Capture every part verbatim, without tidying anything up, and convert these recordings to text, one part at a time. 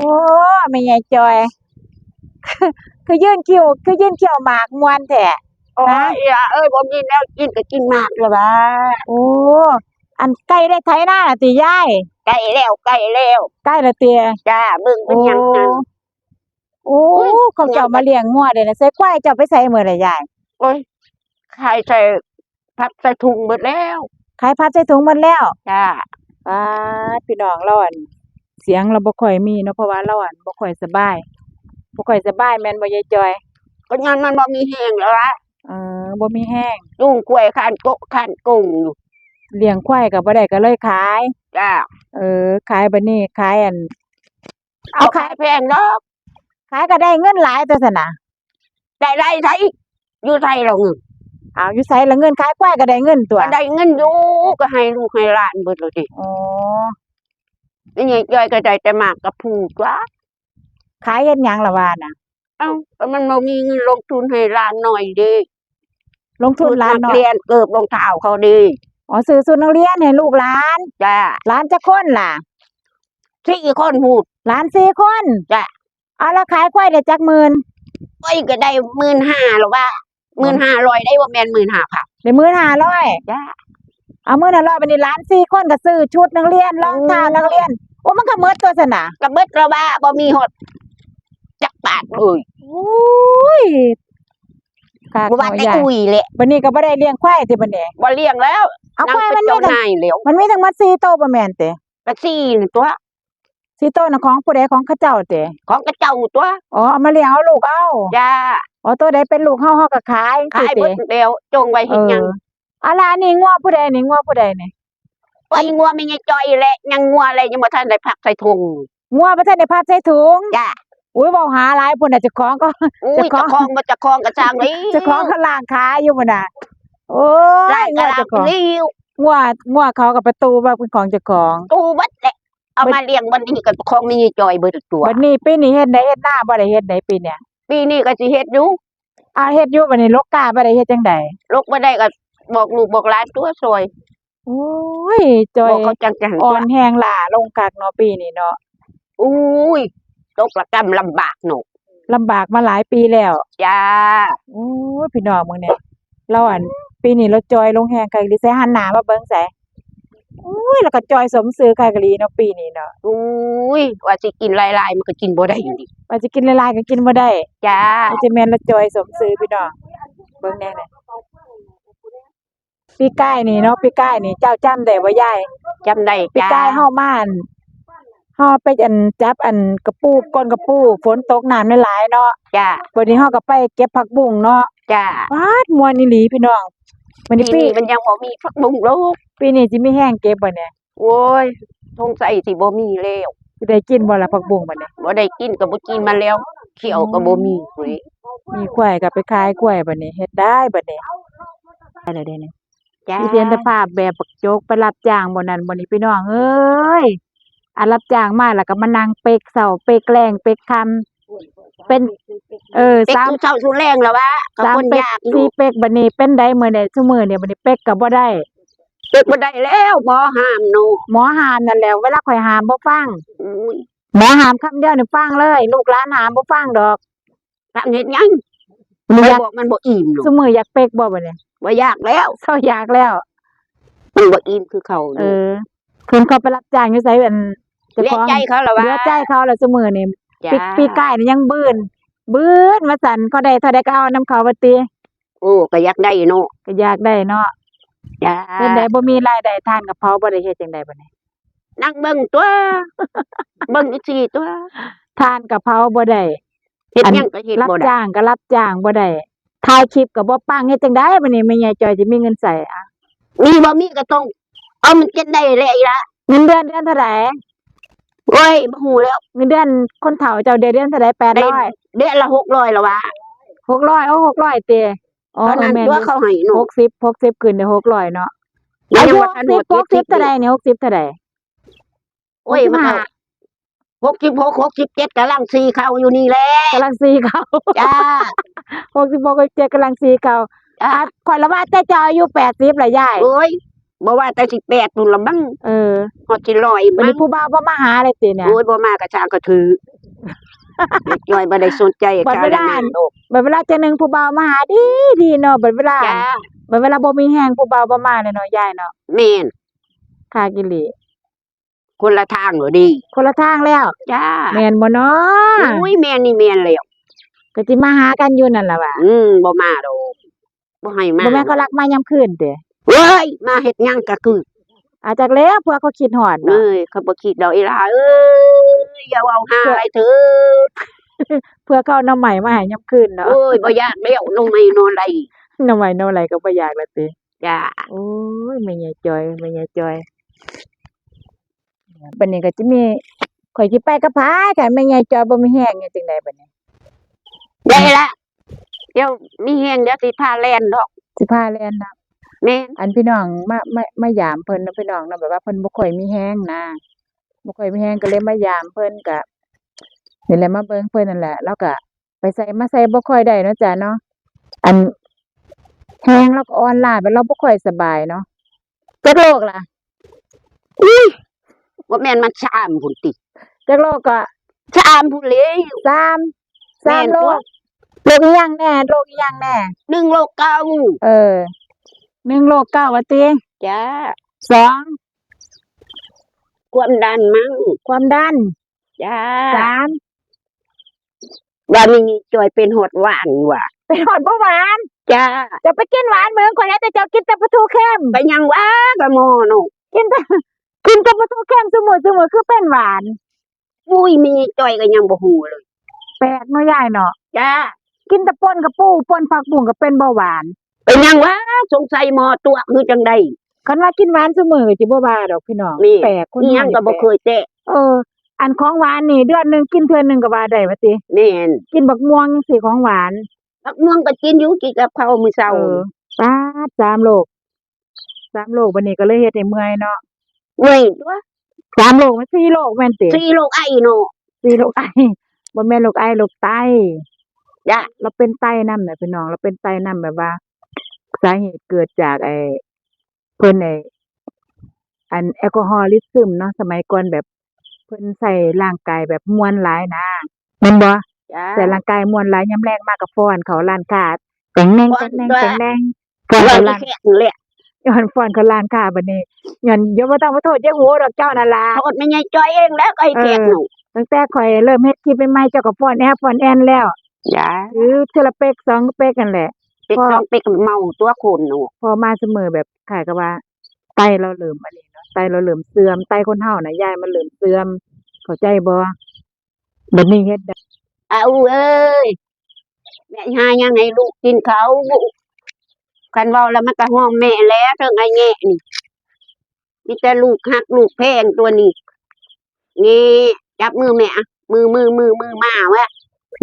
อ้ แม่ใหญ่จอย คือยื่นคิ้ว คือยื่นคิ้วหมากม่วนแท้ โอ้ย นะ อีหล่าเอ้ย บ่มีแนวกินก็กินหมากละวะ โอ้ อันใกล้ได้ไถนาละติยาย ใกล้แล้ว ใกล้แล้ว ใกล้ละติ จ้า เบิ่งเป็นหยัง โอ้ หั่น โอ้ อุ้ย เขาเจ้ามาเลี้ยงงัวเด้นะ ใส่ควายเจ้าไปใส่หมดละยาย โอ้ย ขายใส่ พับใส่ถุงหมดแล้ว ขายพับใส่ถุงหมดแล้ว จ้า ป๊าด พี่น้อง ลาวอัน เสียงลาวบ่ค่อยมีเนาะ เพราะว่าลาวอันบ่ค่อยสบาย บ่ค่อยสบายแม่นบ่ยายจอย ก็ย้อนมันบ่มีแฮงแล้วละ เออ บ่มีแฮง จูงควายคานโกะคานโกงอยู่ เลี้ยงควายก็บ่ได้ก็เลยขาย จ้า เออ ขายบัดนี้ขายอัน เอา บ่ขายแพงดอก ขายก็ได้เงินหลายตัวซั่นน่ะ ได้หลายไส อยู่ไสละเงิน เอา อยู่ไสละเงิน ขายควายก็ได้เงินตั๊ว ก็ได้เงินอยู่ ก็ให้ลูกให้หลานเบิดแล้วติ อ๋อ นี่ยายจอยก็ได้แต่หมากกับพลูตั๊ว ขายเฮ็ดหยังล่ะว่าน่ะ เอ้า ก็มันบ่มีเงินลงทุนให้หลานน้อยเด้ ลงทุนหลานน้อย ชุดนักเรียน เกิบ รองเท้าเขาเด้ อ๋อ ซื้อชุดนักเรียนให้ลูกหลาน จ้า หลานจักคนล่ะ สี่คนพู้น หลานสี่คน จ้า เอา แล้วขายควายได้จักหมื่น ควายก็ได้หมื่นห้าแล้ววะ หมื่นห้าร้อยได้ บ่แม่นหมื่นห้าพัน ได้หมื่นห้าร้อย จ้า เอาหมื่นห้าร้อย บัดนี้หลานสี่คนก็ซื้อชุดนักเรียน รองเท้านักเรียน โอ้ มันก็หมดตั๊วซั่นน่ะ ก็หมดแล้ววะ บ่มีฮอดจักบาทเลย โอ้ย คัก บ่ว่า เนาะ แต่ ยาย อุ้ยแหละ บัดนี้ก็บ่ได้เลี้ยงควายติบัดนี้ บ่เลี้ยงแล้ว เอา ควายมันมี นั่งเป็นเจ้านายแล้ว มันมีทั้งหมดสี่โตบ่แม่นติ ก็สี่นั่นตั๊ว สี่โตน่ะของผู้ใด ของเขาเจ้าติ ของเขาเจ้าตั๊ว อ๋อ เอามาเลี้ยงเอาลูกเอา จ้า อ๋อ โตใดเป็นลูกเฮา เฮาก็ขาย ขาย จังซี้ติ เบิดแล้ว จงไว้เฮ็ดหยัง เออ อะล่ะ อันนี้งัวผู้ใดนี่ งัวผู้ใดนี่ โอ้ย งัวแม่ใหญ่จอยแหละ ยังงัวอะไรยังบ่ทันได้พับใส่ถุง งัวบ่ทันได้พับใส่ถุง จ้า อุ้ย เว้าหาหลายพุ้นน่ะ เจ้าของก็ อุ้ย เจ้าของ เจ้าของบ่ เจ้าของก็ช่างเลย เจ้าของเขาล้างขาอยู่พุ้นน่ะ โอ้ย ล้างก็ งัวเจ้าของ ล้างแล้ว งัว งัวเขาก็ไปตู้ว่าเป็นของเจ้าของ ตู้เบิดแหละ เอามาเลี้ยงบัดนี้ก็ของแม่ใหญ่จอยเบิดตั๊ว บัดนี้ปีนี้เฮ็ดไร่เฮ็ดนาบ่ได้เฮ็ดไร่ปีเนี้ย ปีนี้ก็สิเฮ็ดอยู่ อ่า เฮ็ดอยู่ บัดนี้ลกกล้าบ่ได้เฮ็ดจั่งใด ลกบ่ได้ก็บอกลูกบอกหลานตั๊วซอย โอ้ย จอย บอกเขาจั่งๆ อ่อนแฮงล้าลงคักเนาะปีนี้เนาะ อุ้ย ตกระกำลำบากเนาะ ลำบากมาหลายปีแล้ว จ้า โอ้ย พี่น้องเบิ่งแหน่ ลาวอัน ปีนี้ลาวจ่อยลงแฮงคักอีหลี ใสหันหน้ามาเบิ่งใส โอ้ย ลาวก็จ่อยสมซื่อคักอีหลีเนาะปีนี้เนาะ อุ้ย ว่าสิกินหลายๆ มันก็กินบ่ได้อยู่ดิ ว่าสิกินหลายๆ ก็กินบ่ได้ จ้า มันจะแม่นลาวจ่อยสมซื่อพี่น้อง เบิ่งแหน่น่ะ ปีกายนี่เนาะ ปีกายนี่เจ้าจำได้บ่ยาย จำได้ ปีกาย จ้า เฮามาอัน เฮาไปอันจับอันกะปู ก้นกะปู ฝนตกน้ำหลายๆ เนาะ จ้า บัดนี้เฮาก็ไปเก็บผักบุ้งเนาะ จ้า ป๊าด ม่วนอีหลีพี่น้อง บัดนี้ปี ปีนี้มันยังบ่มีผักบุ้งดอก ปีนี้สิมีแฮงเก็บบ่เนี่ย โอ้ย สงสัยสิบ่มีแล้ว สิได้กินบ่ล่ะผักบุ้งบัดนี้ บ่ได้กินก็บ่กินมาแล้ว เขียวก็บ่มีเว้ย มีควายก็ไปขายควายบัดนี้ เฮ็ดได้บัดนี้ ได้แล้วเด้นี่ จ้า สิเห็นสภาพแบบบักโจ๊กไปรับจ้างบ่นั่นบ่นี่พี่น้องเอ้ย อ่ะ รับจ้างมาแล้วก็มานั่งเป๊กเช้าเป๊กแลงเป๊กค่ำ เป็น เออ เป๊ก สาม ซุเช้าซุแลงแล้ววะ ก็ สาม คน เป๊ก ยากอยู่ สี่เป๊ก บัดนี้เป็นใดมื้อนี้ ซุมื้อนี้บัดนี้เป๊กก็บ่ได้ เป๊กบ่ได้แล้ว หมอห้ามเนาะ หมอห้ามนั่นแหละ เวลาข้อยห้ามบ่ฟัง อุ้ย หมอห้ามคำเดียวนี่ฟังเลย ลูกหลานห้ามบ่ฟังดอก ฟังเฮ็ดหยัง บ่อยาก ข้อยบอกมันบ่อิ่มเนาะ ซุมื้ออยากเป๊กบ่บัดนี้ บ่อยากแล้ว เซาอยากแล้ว มันบ่อิ่มคือเขา เออ เพิ่นเขาไปรับจ้างอยู่ไส อัน เจ้าของ เหลือใจเขาแล้ววะ เหลือใจเขาแล้วซุมื้อนี่ จ้า ปี ปีกายนี่ยังบืน บืนว่าซั่น เขาได้เท่าใดก็เอานำเขาว่าติ โอ้ ก็อยากได้เนาะ ก็อยากได้เนาะ จ้า เป็นใดบ่มีรายได้ ทานกะเพราบ่ได้เฮ็ดจั่งใดบัดนี้ นั่งเบิ่งตั๊ว เบิ่งจั่งซี้ตั๊ว ทานกะเพราบ่ได้ เฮ็ดหยังก็เฮ็ดบ่ได้ อันรับจ้างก็รับจ้างบ่ได้ ถ่ายคลิปก็บ่ปัง เฮ็ดจั่งใดบัดนี้ แม่ใหญ่จอยสิมีเงินใช้อะ มีบ่มีก็ต้องเอามันจนได้แหละอีหล่า เงินเดือนเดือนเท่าใด โอ้ย บ่ฮู้แล้ว เงินเดือนคนเฒ่าเจ้าเดือนเดือนเท่าใด แปดร้อย เดือนละหกร้อยแล้ววะ หกร้อย โอ้ หกร้อยติ อ๋อ เท่านั้น เออ แม่น ตั๊ว อยู่ เขาให้เนาะ หกสิบ หกสิบ ขึ้นได้หกร้อยเนาะ ยัง อายุ บ่ทัน หกสิบ ฮอดเจ็ดสิบ เท่าใดนี่ หกสิบ เท่าใด โอ้ย หกสิบห้า มันก็ หกสิบหก หกสิบเจ็ด กำลังสีเข้าอยู่นี่แหละ กำลังสีเข้า จ้า หกสิบหก หกสิบเจ็ด กำลังสีเข้า จ้า อ่ะ ข้อยละว่าแต่เจ้าอายุแปดสิบละยาย โอ้ย บ่ว่าแต่สิแปดพุ้นละมั้ง เออ ฮอดสิร้อย บัดนี้ มั้ง ผู้บ่าวบ่มาหาเลยติเนี่ย โอ้ย บ่มาก็ช่างเขาเถาะ ยายจอยบ่ได้สนใจ บัดเวลา การอันนั้นดอก บัดเวลาจั่งหนึ่งผู้บ่าวมาหาดีดีเนาะ บัดเวลา จ้า บัดเวลาบ่มีแฮงผู้บ่าวบ่มาเลยเนาะยายเนาะ แม่น คักอีหลี คนละทางเลยดิ คนละทางแล้ว จ้า แม่นบ่เนาะ อุ้ย แม่นนี่แม่นแล้ว ก็สิมาหากันอยู่นั่นล่ะว่า อืม บ่มาดอก บ่ให้มา บ่แม่นเขาลักมายามคืนติ เว้ย มาเฮ็ดหยังกะคือ อา จักแล้ว เผื่อเขาคิดฮอดเนาะ เอ้ย เขาบ่คิดดอกอีหล่าเอ้ย อย่าเว้าหาหลายเถิด เผื่อเขาเอาหน่อไม้มาให้ยามคืนเนาะ โอ้ย บ่อยากแล้ว หน่อไม้หน่อไร่ หน่อไม้หน่อไร่ก็บ่อยากแล้วติ จ้า โอ้ย แม่ยายจอย แม่ยายจอย บัดนี้ก็สิมี ข้อยสิไปกับไผ คันแม่ยายจอยบ่มีแฮง เฮ็ดจั่งใดบัดนี้ ได้ละ เดี๋ยวมีแฮง เดี๋ยวสิพาแล่นดอก สิพาแล่นดอก แม่น อันพี่น้องมา มา มายามเพิ่นเนาะพี่น้องเนาะ แบบว่าเพิ่นบ่ค่อยมีแฮงนะ บ่ค่อยมีแฮงก็เลยมายามเพิ่น ก็นี่แหละ มาเบิ่งเพิ่นนั่นแหละ ลาวก็ไปไสมาไสบ่ค่อยได้เนาะจ้ะเนาะ อัน แฮงลาวก็อ่อนล้า แบบลาวบ่ค่อยสบายเนาะ จักโลกล่ะ อุ้ย บ่แม่นมันสามพุ้นติ จักโลกก็ สามพุ้นเลย สาม สาม แม่น โลก ตัว โลกอีหยังแน่ โลกอีหยังแน่ หนึ่งโลกเก้า เออ หนึ่งโลกเก้าว่าติ จ้า สอง ความดันมั้ง ความดัน จ้า สาม ว่าแม่ยายจอยเป็นฮอดหวานว่ะ เป็นฮอดเบาหวาน จ้า เจ้าไปกินหวานเบิ่ง ข้อยเห็นแต่เจ้ากินแต่ปลาทูเค็ม เป็นหยังวะ กะหม่อเนาะ กินแต่ กินแต่ปลาทูเค็มซุมื้อซุมื้อคือเป็นหวาน อุ้ย แม่ยายจอยก็ยังบ่ฮู้เลย แปลกเนาะยายเนาะ จ้า กินแต่ป่นกะปู ป่นผักบุ้งก็เป็นเบาหวาน เป็นหยังวะ สงสัยหมอตัวคือจั่งใด คันว่ากินหวานซุมื้อก็สิบ่ว่าดอกพี่น้อง นี่ แปลก คน อีหยังก็บ่เคยแตะ เออ อันของหวานนี่เดือนหนึ่งกินเทื่อหนึ่งก็ว่าได้ว่าติ แม่น กินบักม่วงจั่งซี้ของหวาน บักม่วงก็กินอยู่ กินกับข้าวมื้อเช้า เออ ป๊าด สามโลก สามโลก บัดนี้ก็เลยเฮ็ดให้เมื่อยเนาะ เมื่อยตัว สามโลก มันสี่โลกแม่นติ สี่โลกไอเนาะ สี่โลกไอ บ่แม่นโลกไอ โลกไต จ้ะ ลาวเป็นไตนำน่ะพี่น้อง ลาวเป็นไตนำ แบบว่า สาเหตุเกิดจากไอ้ เพิ่นไอ้ อันแอลกอฮอล์ลิดซึมเนาะ สมัยก่อนแบบเพิ่นใช้ร่างกายแบบม่วนหลายนะ แม่นบ่ จ้า ใช้ร่างกายม่วนหลาย ยามแลงมาก็ฟ้อนเข้าร้านค้า แต๊งแหน่ง ฟ้อน แต๊งแหน่ง ตัว แต๊งแหน่ง ฟ้อน ว่า เข้าร้าน แขกนี่แหละ ย้อนฟ้อนเข้าร้านค้าบัดนี้ ย้อน อย่าบ่ต้องมาโทษยายหัวดอก เจ้านั่นล่ะ โทษแม่ยายจอยเองแล้ว ก็ไอ้แขก เออ หนู ตั้งแต่ข้อยเริ่มเฮ็ดคลิปใหม่ๆ เจ้าก็ฟ้อนแอปฟ้อนแอนแล้ว จ้า ถือเทื่อละเป๊กสองเป๊กนั่นแหละ เป๊ก พอ สองเป๊กเมาตัวคนหนู พอมาซุมื้อแบบคล้ายกับว่า ไตลาวเริ่มอันนี้เนาะ ไตลาวเริ่มเสื่อม ไตคนเฮาน่ะยายมันเริ่มเสื่อม เข้าใจบ่ บัดนี้เฮ็ดได้ อ้าวเอ้ย แม่หาหยังให้ลูกกินข้าว คันเว้าแล้วมันก็ฮ้องแม่แล้ว เทิงไอ้แงะนี่ มีแต่ลูกฮักลูกแพงตัวนี้ นี่ จับมือแม่อะ มือ มือ มือ มือมาแวะ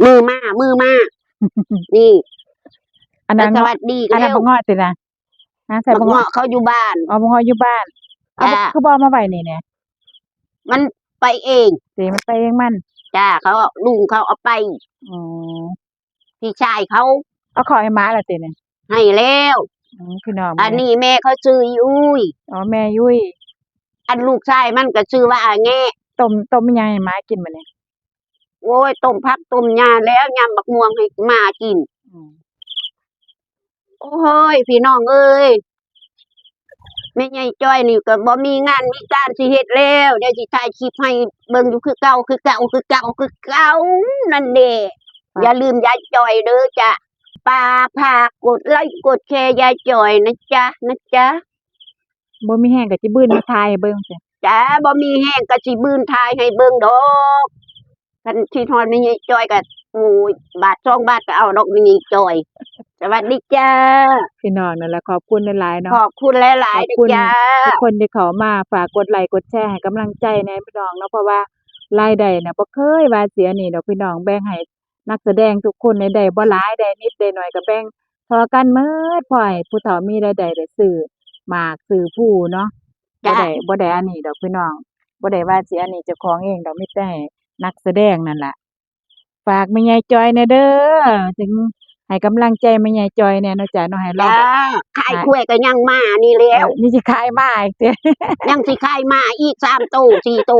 มือมา มือมา นี่ อันนั้น สวัสดี อันนั้น แล้ว บักเงาะตินะ ฮะ ใส่ บัก บักเงาะ เงาะเขาอยู่บ้าน อ๋อ บักเงาะอยู่บ้าน เอา จ้า คือบ่เอามาไว้นี่เนี่ย มันไปเอง สิ มันไปเองมัน จ้า เขา ลุงเขาเอาไป อ๋อ พี่ชายเขา เอาข้าวให้หมาแล้วติเนี่ย ให้แล้ว อืม พี่น้อง อันนี้แม่เขาชื่อยุ้ย อ๋อ แม่ยุ้ย อันลูกชายมันก็ชื่อว่าอาแงะ ต้ม ต้มอิหยังให้หมากินบัดนี้ โอ้ย ต้มผักต้มหญ้าแล้ว ยำบักม่วงให้หมากิน อืม โอ้ย พี่น้องเอ้ย แม่ยายจอยนี่ก็บ่มีงานมีการสิเฮ็ดแล้ว เดี๋ยวสิถ่ายคลิปให้เบิ่งอยู่คือเก่า คือเก่า คือเก่า คือเก่านั่นแหละ ค่ะ อย่าลืมยายจอยเด้อจ้ะ ป้าฝากกดไลค์กดแชร์ยายจอยนะจ๊ะ นะจ๊ะ บ่มีแฮงก็สิบืนมาถ่ายให้เบิ่งซิ จ้า บ่มีแฮงก็สิบืนถ่ายให้เบิ่งดอก คันคิดฮอดแม่ยายจอยก็ โอ้ย บาทสองบาทก็เอาดอกแม่ยายจอย สวัสดีจ้า พี่น้องนั่นแหละ ขอบคุณหลายๆเนาะ ขอบคุณหลายๆ ขอบคุณ เด้อจ้า ทุกคนที่เข้ามา ฝากกดไลค์กดแชร์ให้กำลังใจแหน่พี่น้องเนาะ เพราะว่ารายได้น่ะบ่เคยว่าสิอันนี้ดอกพี่น้อง แบ่งให้ นักแสดงทุกคนนี่ได้บ่หลาย ได้นิดได้หน่อยก็แบ่งเท่ากันหมด พอให้ผู้เฒ่ามีรายได้ได้ซื้อหมากซื้อพลูเนาะ จ้ะ บ่ได้ บ่ได้อันนี้ดอกพี่น้อง บ่ได้ว่าสิอันนี้เจ้าของเองดอก มีแต่ให้นักแสดงนั่นล่ะ ฝากแม่ยายจอยแหน่เด้อ ถึงให้กำลังใจแม่ยายจอยแหน่เนาะจ้ะเนาะ ให้ลาว จ้า ขายกล้วยก็ยังมานี่แล้ว เออ นี่สิขายมาอีกติ ยังสิขายมาอีกสามโต สี่โต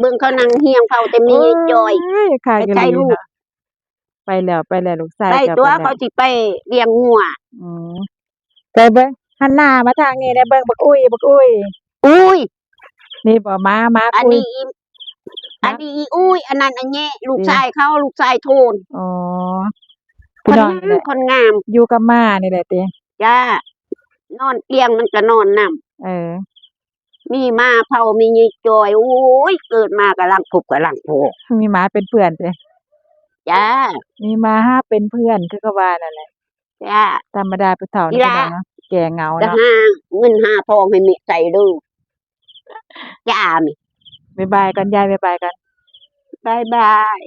เบิ่งเขานั่งเฮียงเผาแต่มียายจอย โอ้ย ค่ะ ไป อีห ใช้ ลี ลูก เนาะ ไปแล้ว ไปแล้ว ลูกชาย ไป เจ้า ตัว ไปแล้ว เขาสิไปเลี้ยงงัว อืม ไปเบิ่ง หันหน้ามาทางนี้แหน่ เบิ่ง บักอุ้ย บักอุ้ย อุ้ย นี่บ่ หมา หมา อัน คุย นี้อี ฮะ อันนี้อีอุ้ย อันนั้นอันนี้ลูก ดี ชายเขา ลูกชายโทน อ๋อ คน พี่น้อง งา นี่ ม แหละ คนงาม อยู่กับหมานี่แหละติ จ้า นอนเตียงมันก็นอนนำ เออ มีหมาเผามียายจอย โอ้ย เกิดมากำลังคบกำลังพอ มีหมาเป็นเพื่อนติ จ้า มีหมาหาเป็นเพื่อน คือเขาว่านั่นแหละ จ้า ธรรมดาผู้เฒ่านี่ อีหล่า พี่น้องเนาะ แก่เหงา จะ เนาะ หาเงินหาทองให้แม่ใส่เด้อ จ้าแม่ บ๊ายบายก่อน ยาย บ๊ายบายก่อน บายบาย